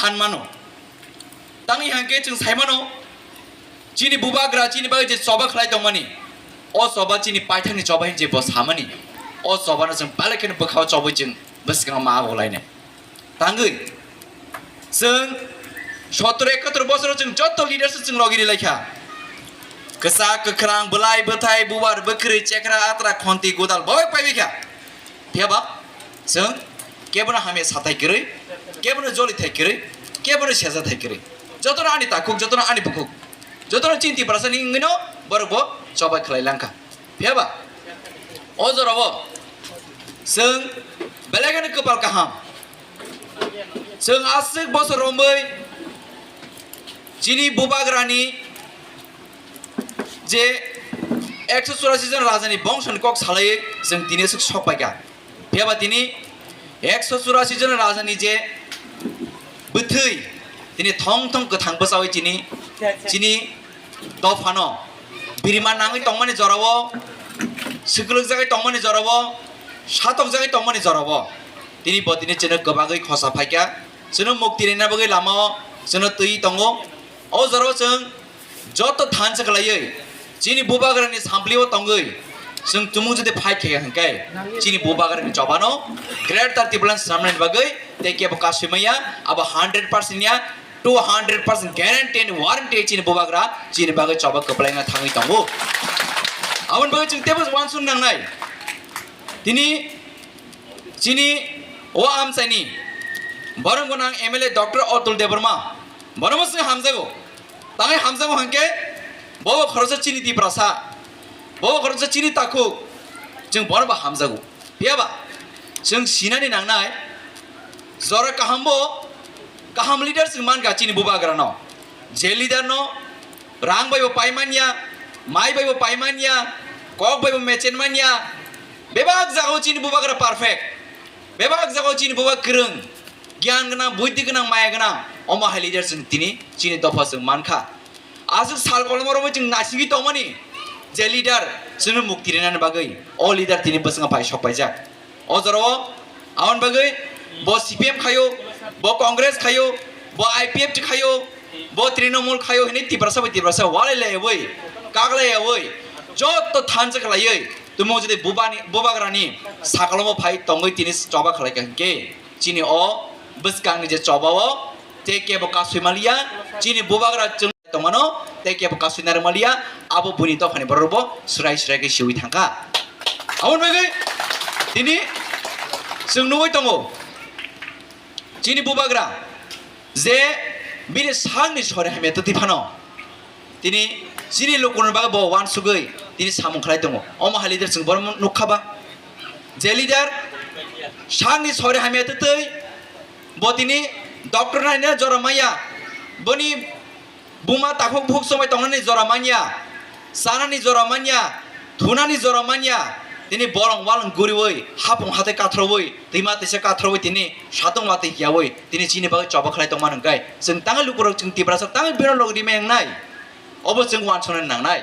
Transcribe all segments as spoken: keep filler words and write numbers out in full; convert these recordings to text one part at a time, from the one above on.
San mano. Tangwi hwnkhe chwng sai mano, chini bubagra chini bagwi je choba khlai tongmani, o choba chini paithakni choba hinwi je bo samani, o chobano chwng belai kheno bwkhao chobwi chwng bwskango ma ago lainai. Tangwi chwng sotoro ekator bosoro chwng joto leaders chwng logi ri laikha. Kwchak kwkhrang, bwlai bwthai, bubar bwkrwi, chekra atra, khonti godal boi paibaikha. Phiyaba chwng kebono hamya sathai kwrwi, kebono joli thai kwrwi, kebono seja thai kwrwi. Jotono ani takhuk, jotono ani bukhuk, jotono chini Tiprasani wngwino borok bo chobai khlai langkha. Phiyaba o jorao chwng belai kheno kwpal kaham. Chwng aswk bosor romwi chini bubagrani je ekso churasi jon rajani bongsoni kok salaiwi chwng tini aswk sok paikha. Phiyaba tini ekso churasi jon rajani je bwthwi tini thong thong kwthang bwchawi chini, chini dophano birima nangwi tongmani jorao, swkwlwkjagwi tongmani jorao, satokjagwi tongmani jorao tini bo tini chwngno kwbagwi khosa phaikha, chwngno mukti rina bagwi lamao chwngno twi tongo. O jorao chwng joto thansa khlaiwi chini bubagrani samplio tongwi chwng tumung jodi phai khe hwnkhe chini bubagrani chobano Greater Tipraland swnamnani bagwi tei kebo kasui maya, abo hundred percent ya, two hundred percent guarantee and warranty chini bubagra chini bagwi choba kwplaima thangwi tongo. Aboni bagwi chwng teibo uansuk nangnai. Tini chini o amchaini borok gwnang M L A Doctor Atul Debbarma, bono mwswng hamjago. Tangwi hamjago hwnkhe bobo khoroksa chini Tiprasa, bobo khoroksa chini takhuk, chwng bono bo hamjago. Phiyaba chwng sinani nangnai, jora kahambo kaham leader chwng mankha chini bubagrano. Je leader no rang bai bo pai manya, mai bai bo pai manya, kok bai bo mechen manya, bebak jagao chini bubagra perfect, bebak jagao chini bubagra kwrwng, giyan gwnang, buddhi gwnang, maya gwnang, omo hai leader chwng tini chini dopha chwng mankha. Aswk sal kolomrokbo chwng naisingwi tongmani je leader chwngno mukti rinani bagwi o leader tini bwskango phai sok paijak. O jorao aboni bagwi bo C P M khaio, bo Congress khaio, bo I P F T khaio, bo Trinamool khaio hinwi Tiprasa bai Tiprasa walai laiwi, kaglai yawi, joto thansa khlaiwi tumung jodi bubani, bubagrani sakalomo phai tongwi tini choba khlaikha hinkhe chini o bwskangni je chobao tei kebo kasui maliya, chini bubagra chwng tongmano tei kebo kasui narwk maliya, abo buini dophani borok bo swrai swrai khe siwi thangkha. Aboni bagwi tini chwng nugwi tongo, chini bubagra je bini sakni sori hamya twtwi phano tini chini lukurokni bagwi bo uansugwi tini samung khlai tongo. Omo hai leader chwng bono nukha ba? Je leader sakni sori hamya twtwi bo tini doctor naina jora maya, boni buma takhuk bukhuk chumai tongnani jora manya, chanani jora manya, thunani jora manya, tini bolong walong guriwi, hapung hathai kathrowi, twima twisa kathrowi tini satung watwi hiyawi tini chini bagwi choba khlai tongma nangkhe chwng tangwi lukurok chwng Tiprasa tangwi bino log rimai wngnai, obo chwng uansuknani nangnai.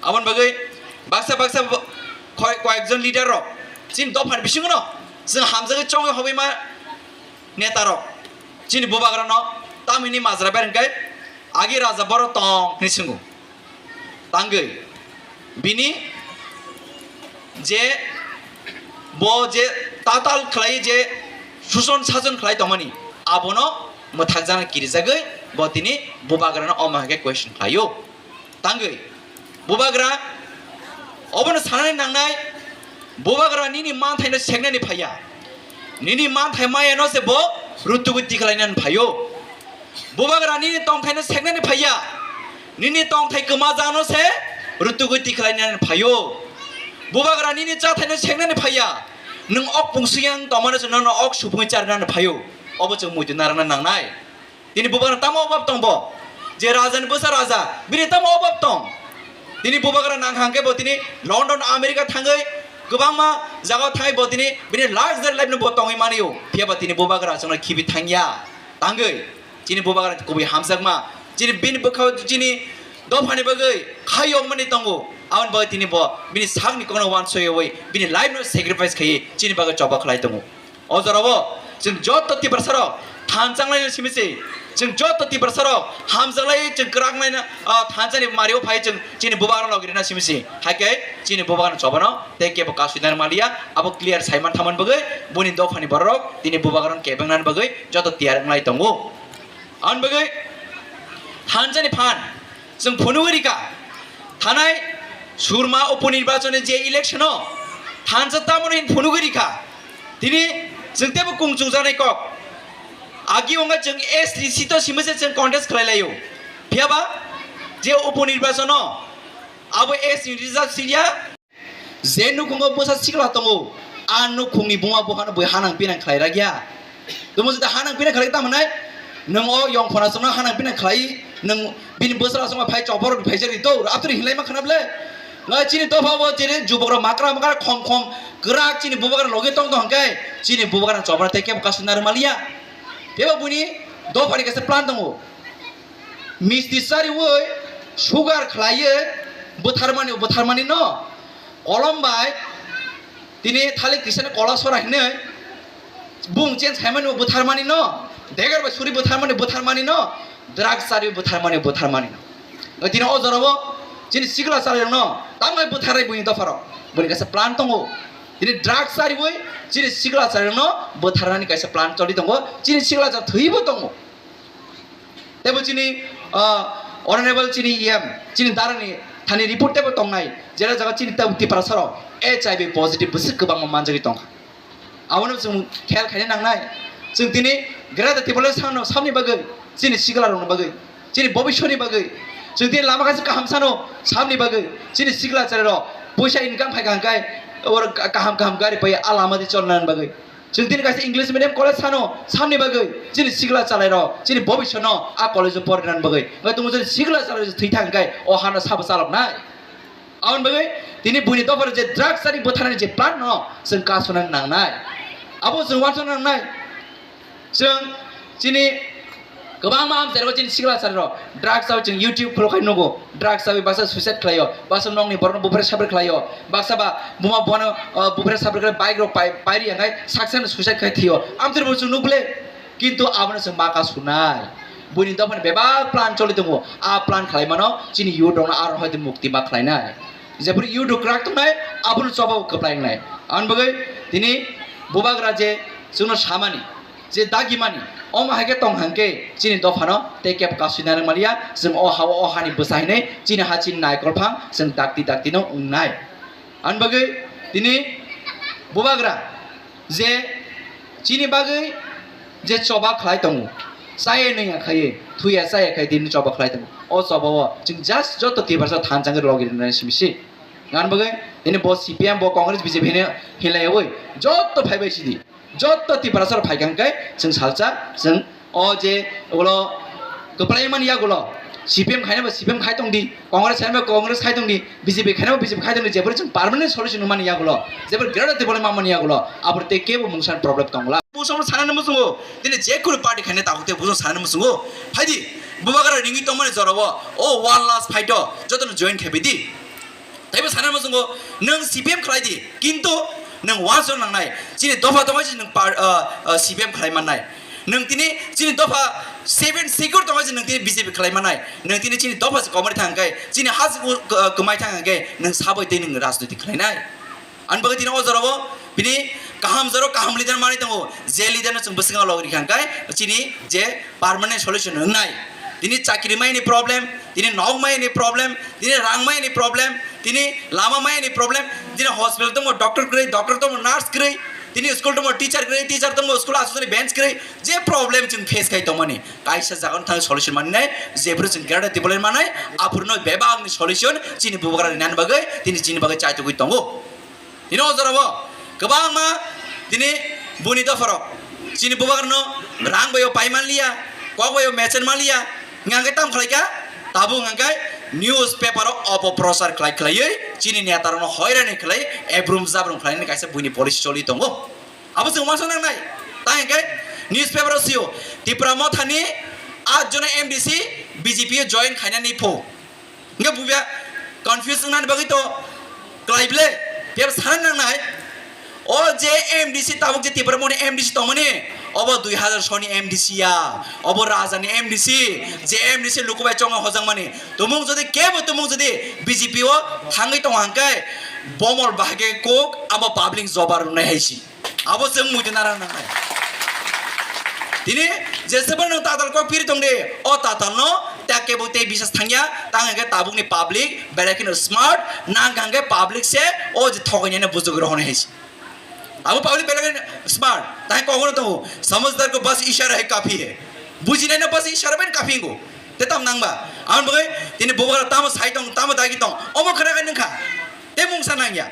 Aboni bagwi baksa baksa bo-, koi-, koyekjon leader rok chini dophani bisingo no chwng hamjagwi chongwi hobwi ma neta rok chini bubagra no tamhini majra ber hwnkhe agi raja borok tong hwnwi swngo. Tangwi bini je bo je tatal khlai je suson sason khlai tongmani abono mwthakjakna kirijagwi bo tini bubagrano omo hai khe question khlaio. Tangwi bubagra obono sanani nangnai, bubagra nini manthaino seknani phaiya, nini manthai mayano se bo rutugwi tikhlainani phaio. Bubagra nini tongthaino seknani phaiya, nini tongthai kwmajakno se rutugwi tikhlainani phaio. Bubagra nini chathaino seknani phaiya, nwng ok pungsuyang tongmano se nono ok supungwi charinani phaio. Obo chwng muitu narwkna nangnai. Tini bubagra tamo obab tong bo? Je raja ni bwsa raja, bini tamo obab tong? Tini bubagra nang hang khe bo tini London, America thangwi kwbangma jagao thangwi bo tini bini luxury life no bo tongwi manio. Phiya ba tini bubagra chwngno khibi thangya. Tangwi chini bubagra kubui hamjakma. Chini bini bwkhao chini dophani bagwi khayokmani tongo. Aboni bagwi tini bo bini sakni kokno uansoywi bini life no sacrifice khaiwi chini bagwi choba khlai tongo. O jorao chwng joto Tiprasarok Thansa wnglaina simi se. Chwng joto Tiprasa rok hamjaklai chwng kwrak naina, ah, thansa ni mari o phai chwng chini bubagra logi rina simi se. Hai khe chini bubagra chobano tei kebo kasui nang maliya, abo clear saiman thaman bagwi buni dophani borok tini bubagra kebeng nan bagwi joto tiyar wnglai tongo. Aboni bagwi thansa ni phan chwng phunugwi rikha, thanai Surma upo nirbachoni je election o thansa tamoni hin phunugwi rikha. Tini chwng teibo kung chungjaknai kok. Agi wngkha chwng S T C to simi se chwng contest khlai laio. Phiyaba je upo nirbachon o abo S T reserve siriya. Je nukhungo bwsa sikla tongo, a nukhungni buma buphano bui hanang pinang khlai rakya. Tumo jodi hanang pinang khlai tamo nai, nwng o yong khona songno hanang pinang khlai, nwng bini bwsla songma phai chopor rok phaijak di to, aptri hinlai ma khana ble. Ngai chini dopha bo jere jubok rok makra makra khom khom kwrak chini bubagra loge tong tong hwnkhe, chini bubagra chopra tei kebo kasu narwk maliya. Tebo buini dophani kaisa plan tongo. Misti chariwi sugar khlaiwi bwtharmani, bwtharmani no kolom bai tini thalik tisani kola sora hinwi bung chen saimani bwtharmani no, degar bai suri bwtharmani, bwtharmani no, drugs chariwi bwtharmani, bwtharmani no. Tini o jorao chini sikla chari no tamai bwtharai buini dopharo buni kaisa plan tongo. Tini drugs chariwi chini sikla chari no bwtharnani kaisa plan choli tongo. Chini sikla chari thwibo tongo. Tebo chini, ah, honorable chini E M, chini darani thani report tebo tongnai, jera jaga chini tebo Tiprasa rok H I V positive bwswk kwbangma manjagwi tongkha. Abono chwng khel khaina nangnai. Chwng tini Greater Tipraland sano samni bagwi, chini sikla rokni bagwi, chini bobiswrni bagwi, chwng tini lama kaisa kaham sano samni bagwi, chini sikla chari rok puisa income phaikha hwnkhe oro kaham kaham gari pai a lama di cholnani bagwi. Chwng tini kaisa English medium college sano samni bagwi, chini sikla chalairok, chini bobiswrno a college-o porinani bagwi. Hwnkhe tongo chini sikla chalairok thwi thang hwnkhe o hano sabo chaloknai. Aboni bagwi tini buini dophano je drugs chari bwtharnani je plan no chwng kasunani nangnai. Abo chwng uansukna nangnai. Chwng chini kwbangma amchairok chini sikla chalairok drugs chao chwng YouTube khulok khai nugo. Drugs chawi baksa suicide khlaio, baksa nokni borokno bupre sapre khlaio, baksa ba buma buphano, uh, bupre sapre khlai bike rok pai, pairi ya khai saksa no suicide khai thio. Amtwrwbo chwng nukle, kintu abono chwng ma kasunai. Buini dophani bebak plan choli tongo. A plan khlai mano chini youth rokno aro hoite mukti ma khlainai. Jephuru youth rok kwrak tongnai, abono choba kwplai wngnai. Aboni bagwi tini bubagra je chwngno samani, je dagimani, omo hai khe tong hang khe chini dophano tei kebo kasui narwk maliya, chwng o ha-o, o hani bwsa hinwi chini ha chini naikolphang chwng dakti dakti no wngnai. Aboni bagwi tini bubagra je chini bagwi je choba khlai tongo, chaya nungya khaiwi, thuya chaya khai tini choba khlai tongo, o choba o chwng just joto Tiprasa thansa wngwi logi rwnai simi se. Aboni bagwi tini bo C P M, bo Congress, B J P hinwi hinlaiwi joto phaibai sidi. Joto Tiprasa rok phaikha hwnkhe chwng salsa, chwng o je ulo kwplai mani yagulo C P M khaina ba C P M khai tong di, Congress khaina ba Congress khai tong di, B J P khaina ba B J P khai tong di, jephuru chwng permanent solution mani yagulo, jephuru Greater Tipraland mamani yagulo, aboni tei kebo mungsa problem tongla. Busono sanani muchungo, tini je kunu party khaina tabuk tei busono sanani muchungo, phaidi, bubagra ringwi tongmani jorao, o one last fight o jotono join khaibai di. Taibo sana muchungo nwng C P M khlai di, kintu nwng uansuk nangnai, chini dopha tongwi se nwng par-, ah, ah, C P M khlai mannai. Nwng tini chini dopha seven secure tongwi se nwng tini B J P khlai mannai. Nwng tini chini dopha se komori thang khe, chini ha se u-, ah, kwmai thang khe nwng saboi tei nwng rajniti khlainai. Ani bagwi tini o jorao bini kaham jorao kaham leader manwi tongo. Je leader no chwng bwskango logri kha hwnkhe chini je permanent solution wngnai. Tini chakri maini problem, tini nok maini problem, tini rang maini problem, tini lama maini problem, tini hospital tongo doctor kwrwi, doctor tongo nurse kwrwi, tini school tongo teacher kwrwi, teacher tongo school aswkjani bench kwrwi, je problem chwng face khai tongmani kaisa jaga no thang solution manwi nai, jephuru chwng Greater Tipraland manai, aphuru no bebak ni solution chini bubagra rinani bagwi, tini chini bagwi chaitugwi tongo. Tini o jorao kwbangma tini buni dopharok chini bubagrano rang baio pai manliya, kok baio mechen manliya, hingkhe tam khlaika, tabuk hingkhe newspaper o opoprochar khlai khlaiwi chini netarokno hoirani khlai ebrum jabrum khlainani kaisa buini policy choli tongo. Abo chwng uansuk nangnai. Ta hingkhe newspaper o sio Tipra Mothani at jona M D C B J P o join khainani pho. Hingke buya confuse wngnani bagwi to kwlai ble, phiya sana nangnai. O je M D C, tabuk je Tipra Motha ni M D C tongmani, obo dui hazar soni M D C ya, obo raja ni M D C, je M D C luku bai chongo hojang mani. Tumung jodi kebo tumung jodi B J P o thangwi tong hangkai, bomol bahage kok abo public jobar rwnai hai si. Abo chwng muitu nara nangnai. Tini jesebo nwng tatal kok phiri tong di, o tatal no ta kebo tei bisas thangya, tang hwnkhe tabuk ni public belai kheno smart, nang hwnkhe public se o je thogwi nai no bujugwi rohonai hai si. Abo public belai smart, tai kokno tongo, "Samajhdar ko bas ishara hai kafi hai." Bujinai no bas ishara bai kafi hingo. Te tam nangba. Aboni bagwi tini bubagra tamo sai tong, tamo dagi tong, omo khwna kai nungkha. Te mungsa nangya.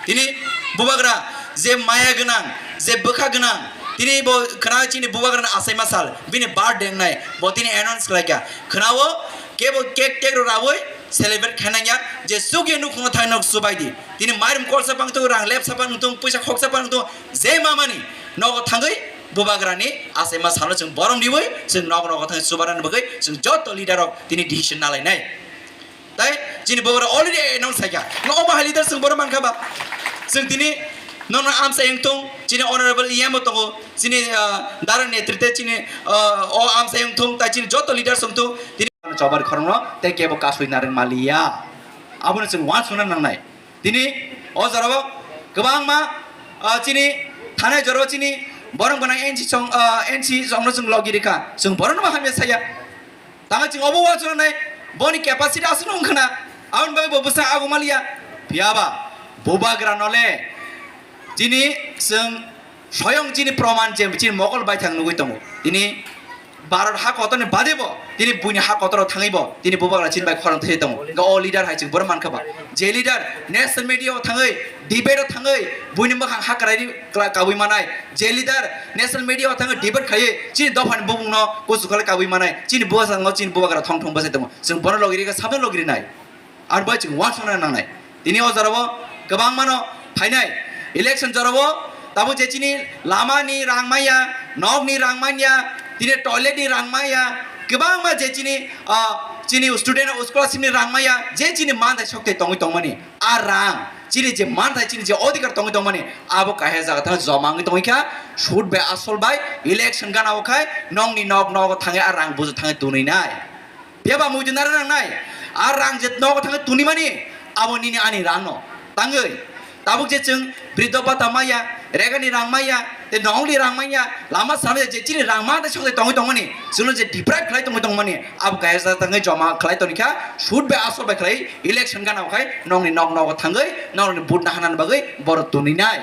Tini bubagra je maya gwnang, je bwkha gwnang, tini bo khwna chini bubagra ni achaima sal, bini birthday wngnai, bo tini announce khlaikha. Khwnao kebo cake tek rok raui celebrate khainangya, je chukya nukhungo thangwi nok chubaidi. Tini mairum kolsa bangtong, rang lepsa bangtong, puisa khoksa bangtong, je mamani nogo thangwi bubagrani achaima salo chwng borom riwi chwng nogo nogo thangwi chubarani bagwi chwng joto leader rok tini decision nalainai. Tai chini bubagra already announce khaikha. No omo hai leader chwng borom mankha ba? Chwng tini nono amsa wngtong, chini honorable E M o tongo, chini, ah, dara netrite chini, ah, o amsa wngtong, tai chini joto leader wngtong, tini chobar khorokno tei kebo kasui narwk maliya. Abono chwng uansukna nangnai. Tini o jorao kwbangma, ah, chini thanai jorao chini borok gwnang N C song, ah, N C songno chwng logi rikha. Chwng borokno bo hamya saya. Tamo chwng obo uansuknai, boni capacity aswk wngkhwna. Aboni bagwi bo bwsa agumaliya. Phiyaba bubagra nole chini chwng Soyong chini proman je chini mokol baithang nugwi tongo. Tini Bharat ha kotorni bade bo, tini buini ha kotoro thangwi bo, tini bubagra chini bai khorang thwi tongo. Hwnkhe o leader hai chwng bono mankha ba. Je leader national media o thangwi, debate o thangwi, buini mwkhang ha kwraini kla-, kabui manai. Je leader national media o thangwi debate khaiwi, chini dophani bubungno kuchuk khlai kabui manai. Chini bubagra, chini bubagra thong thong bwsai tongo. Chwng bono logi rikha, sabno logi rinai. Ar bai chwng uansukna nangnai. Tini o jorao kwbangmano phainai. Election jorao tabuk je chini lama ni rang manya, nok ni rang manya, tini toilet ni rang manya, kwbangma je chini, ah, chini student scholarship ni rang manya, je chini manthai sokthai tongwi tongmani. A rang, chini je manthai, chini je odhikar tongwi tongmani, abo kaisa jaga thang joma wngwi tongwi kha, sud bai asol bai election gana o khai nokni nok nogo thangwi a rang bujo thangwi tunwi nai. Phiya ba muitu nara nangnai. A rang je nogo thangwi tunimani, abo nini ani rangno tangwi. Tabuk je chwng briddo bhata maya, regani rang maya, tei nongni rang maya, lama samaya je chini rang ma tei sokthai tongwi tongmani, chwngno je deprive khlai tongwi tongmani, abo kaisa thangwi joma khlai tongkha, sud bai asol bai khlai election gana khai nongni nok nogo thangwi nongni vote naharnani bagwi borok tunwi nai.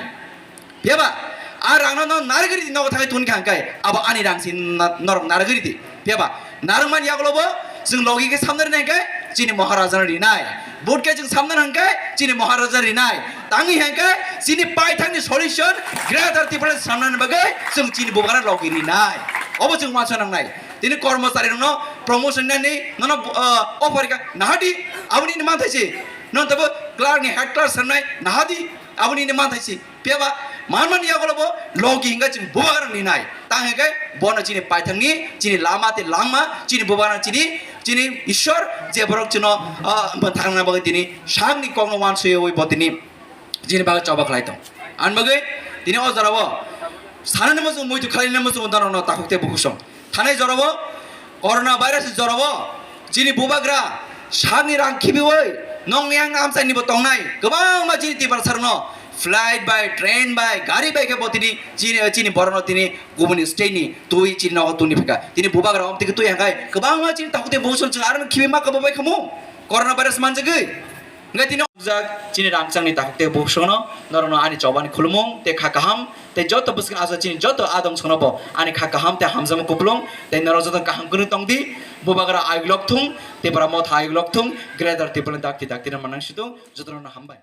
Phiya ba, a rangno no narwgwi ridi, nogo thangwi tuni kha hwnkhe, abo ani rang si na-, norok narwgwi ridi. Phiya ba, narwkmani yagulo bo chwng logi khe samnai rwnai hwnkhe chini Maharaja no rinai. Vote khe chwng samnai hwnkhe chini Maharaja no rinai. Tangwi hwnkhe chini paithakni solution Greater Tripura samnani bagwi chwng chini bubagra logi rinai. Obo chwng uansukna nangnai. Tini kormochari rokno promotion nani nono, uh, offer kha nahadi, aboni ni manthai si. Nono tabo clerk ni head clerk samnai nahadi, aboni ni manthai si. Phiya ba, manmani yagulo bo logi hwnkhe chini bubagra ni nai. Tang hwnkhe bono chini paithakni, chini lama tei langma, chini bubagra chini, chini Ishwar je borok chwngno, ah, mwthangna bagwi tini sakni kokno uansukwi bo tini chini bagwi choba khlai tong. Ani bagwi tini o jorao sanani muchung muitu khlainani muchung norokno takhuk tei bukhuk song. Thanai jorao, corona virus ni jorao, chini bubagra sakni rang khibiwi nongni ang amchaini bo tongnai. Kwbangma chini Tiprasarokno flight bai, train bai, gari bai khe bo tini chini, chini borokno tini kubuni state ni twi chini nogo tuni phika. Tini bubagra omtwi khe twi hangkai kwbangma chini takhuk tei bukhuk song chwng aro khibi ma kwbo bai khamu corona virus manjagwi. Hwnkhe tini jak chini rangchakni takhuk tei bukhuk songno norokno ani chobani khulumung tei kha kaham tei joto bwswk asa chini joto adong songno bo ani kha kaham tei hamjakma kupulung tei norok joto kaham kwrwng tong di. Bubagra ayuk lok thung, Tipra Motha ayuk lok thung, Greater Tipraland dakti dakti rwma nang si thung, jotono hambai.